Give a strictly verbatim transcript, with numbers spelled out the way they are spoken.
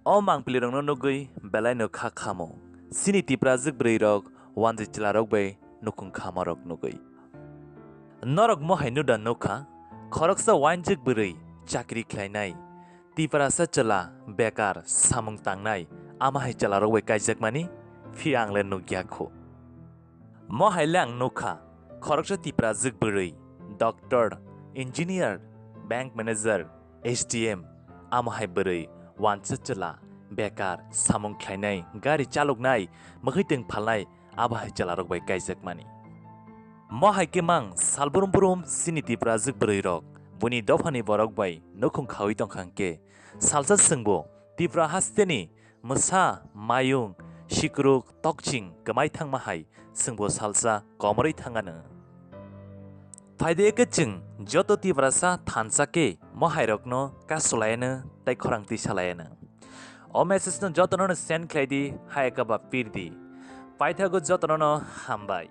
O mangpili rokno nugwi belai no kha khamo. Chini Tiprajwk bwrwi rok wanjwi chwla rok bai nukhung khama rok nugwi. Norok mohai nuda nukha, khoroksa wanjwk bwrwi chakri khlainai, Tiprasa chwla bekar samung tangnai, ama hai chwla rok bai kaijakmani, phiya ang le nukya khu. Mohai le ang nukha, khoroksa Tiprajwk bwrwi, doctor, engineer, bank manager, S D M, amo hai bwrwi wansa chwla, bekar, samung khlainai, gari chaloknai, mwkhwitwng phalnai, abo hai chwla rok bai kaijakmani. Mohai khe mang sal brum brum chini Tiprajwk bwrwi rok, buini dophani borok bai nukhung khawi tongkha hwnkhe, salsa chwngbo Tipra hasteni mwsa, mayung, sikruk, tokching kwmai thangma hai chwngbo salsa komorwi thangano. Phaidi khe chwng joto Tiprasa thansa khe mohairokno kasulaiano tei khorang tisalaiano. O message no jotono send khlai di, hai khe ba pir di. Paithago jotono hambai.